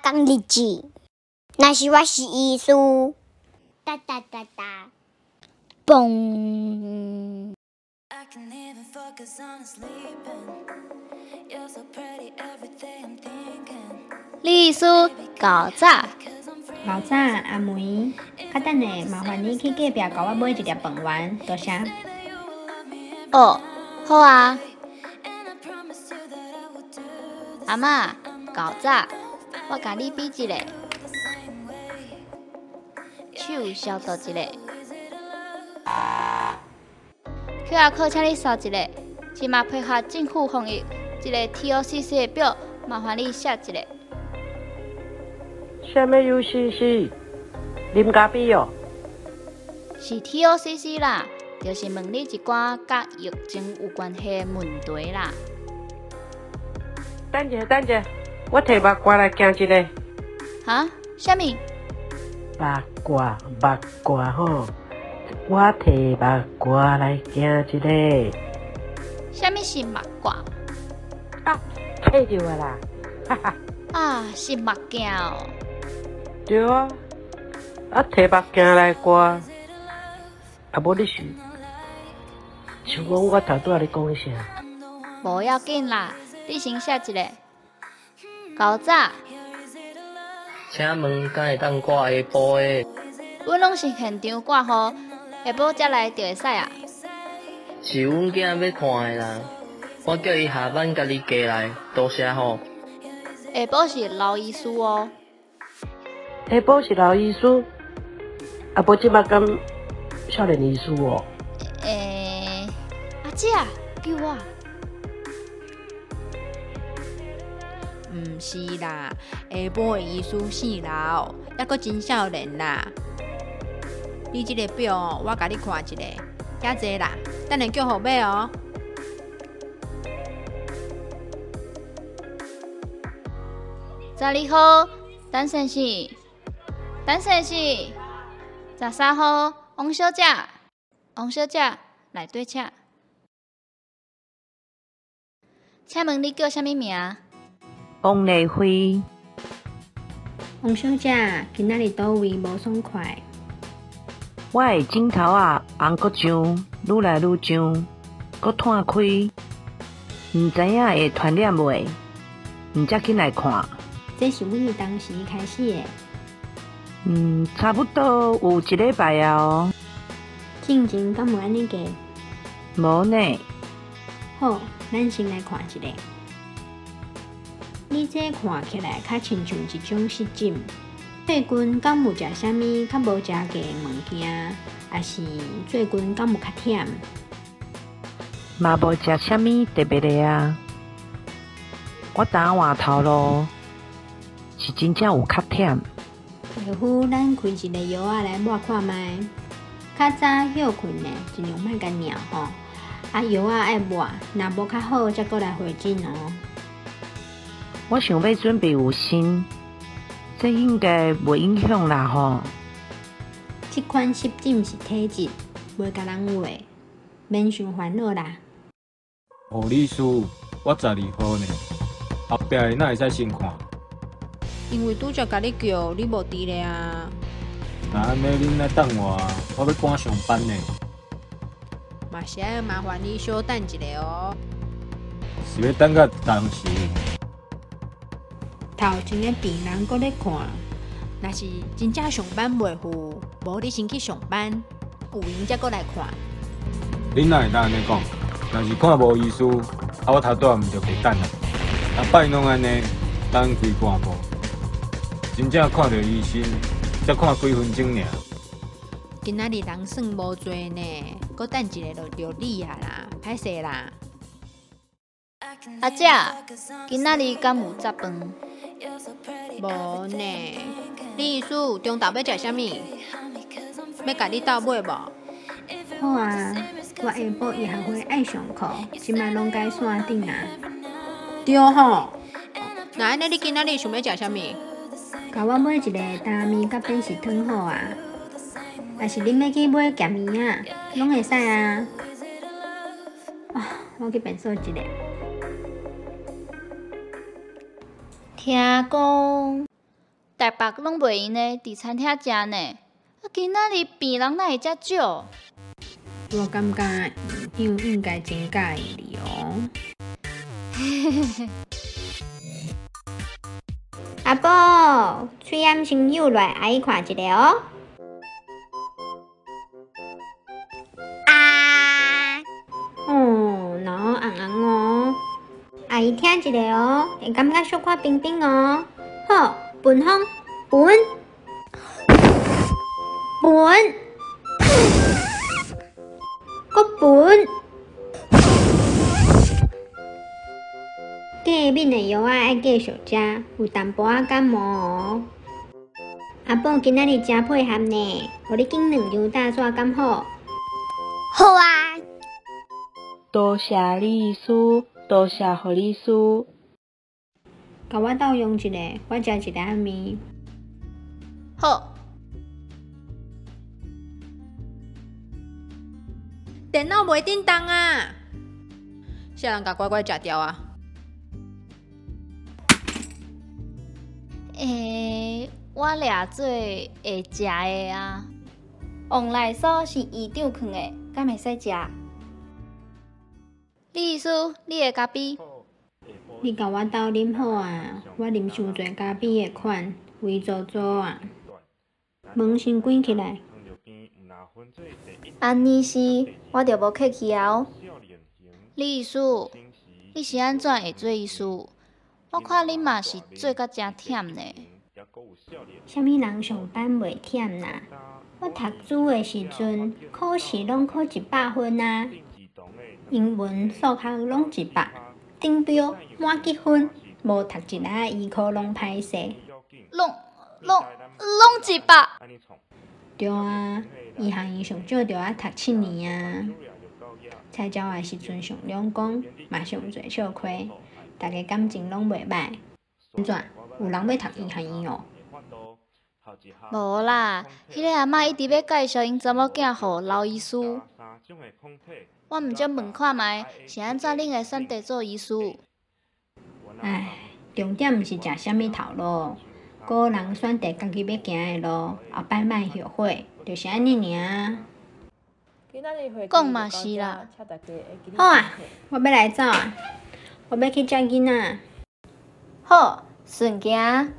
工日子。若是我是醫師，噠噠噠噠，嘣！李醫師，較早。老早，阿梅，較等下麻煩你去隔壁共我買一粒飯圓，多謝。哦，好啊。阿嬤，較早，我共你比一下，手消毒一下。QR code 請你掃一下，這馬配合政府防疫，這個 TOCC 的表，麻煩你寫一下。啥物 UCC？啉咖啡哦？是 TOCC 啦，就是問你一寡佮疫情有關係的問題啦。等者，等者，我提目掛來行一下。哈？啥物？目掛，目掛吼，我提目掛來行一下。啥物是目掛？啊，揣著啊啦！哈哈。啊，是目鏡哦。對啊，啊提目鏡來掛，啊無你是想講我頭拄仔咧講啥？無要緊啦，你先寫一下。較早。請問敢會當掛下晡的？阮攏是現場掛號，下晡才來就會使啊。是阮囝欲看的啦，我叫伊下班家己過來，多謝吼。下晡是劉醫師喔。下晡是劉醫師，啊無這馬敢少年醫師喔？欸，阿姐，救我！毋是啦，下晡的醫師姓劉，猶閣真少年啦。你這個表我共你看一下，遐濟啦，等下叫號碼喔。12號，陳先生，陳先生，13號，王小姐，王小姐，內底請。請問你叫啥物名？王麗慧。王小姐，今仔日佗位無爽快？我的枕頭仔紅閣脹，愈來愈脹，閣湠開，毋知影會傳染袂？毋才緊來看。這是對當時開始的？嗯，差不多有一禮拜啊哦。進前敢有按呢過？無呢。好，咱先來看一下。你這看起來較親像一種濕疹。最近敢有食啥物較無食過的物件？抑是最近敢有較忝？嘛無食啥物特別的啊。我昨昏換頭路，是真正有較忝。皮膚咱開一个藥仔來抹看覓。較早歇睏呢，盡量莫共尿吼。啊，藥仔愛抹，若無較好，才閣來回診哦。我想欲準備有身，這應該袂影響啦吼。這款濕疹是體質，袂共人話，免傷煩惱啦。護理師，我12號呢，後壁的哪會使先看？因為拄才共你叫，你無佇咧啊。若按呢，恁愛等我，我欲趕上班呢。嘛是愛麻煩你小等一下哦。是欲等到當時？頭前的病人閣咧看，若是真正上班袂赴，無你先去上班，有閒才閣來看。恁哪會當按呢講？若是看無醫師，啊我頭拄仔毋就白等啊？逐擺攏按呢，等規半晡，真正看著醫生，才看幾分鐘爾。今仔日人算無濟呢，閣等一下就著你啊啦，歹勢啦。阿姐，今仔日敢有雜飯？無呢。李醫師，中晝欲食啥物？欲共你鬥買無？好啊，我下晡醫學會愛上課，這馬攏改線頂啊。對吼，那按呢你今仔日想欲食啥物？共我買一个擔麵佮扁食湯好啊。抑是恁欲去買鹹麵仔，攏會使啊。啊，我去便所一下。聽講。台北攏袂閒的，佇餐廳食呢。啊，今仔日病人哪會遮少？我感覺院長應該真佮意你哦。阿寶，喙罨先搝落來，阿姨看一下哦。啊！哦，腦紅紅哦。阿姨聽一下哦，會感覺小可冰冰哦。好，聞風，聞，聞，閣聞。過敏的藥仔愛繼續食，有淡薄仔感冒哦。阿寶今仔日誠配合呢，予你揀兩張大紙敢好？好啊。多謝李醫師，多謝護理師。共我鬥用一下，我食一下仔麵。好。電腦袂振動啊！啥人共乖乖食掉啊？欸，我掠做會食的啊。王內酥是院長囥的，敢會使食？李醫師，你的咖啡。你共我鬥啉好啊！我啉傷濟咖啡的款，胃糟糟啊。門先關起來。按呢是，我就無客氣啊！李醫師，你是按怎會做醫師？我看你嘛是做甲誠忝呢。啥物人上班袂忝啦？我讀書的時陣，考試攏考100分啊！英文、數學攏100，頂標滿級分，無讀一下醫科攏歹勢。攏攏攏100。對啊，醫學院上少著愛讀7年啊。菜鳥的時陣上兩講，嘛上濟笑話，大家感情攏袂䆀。按怎？有人欲讀醫學院哦？無啦，彼个阿嬤一直欲介紹𪜶查某囝予劉醫師。我毋則問看覓，是按怎恁會選擇做醫師？唉，重點毋是食啥物頭路，個人選擇家己欲行的路，後擺莫後悔，就是按呢爾啊。講嘛是啦。好啊，我欲來走啊，我欲去接囡仔。好，順行。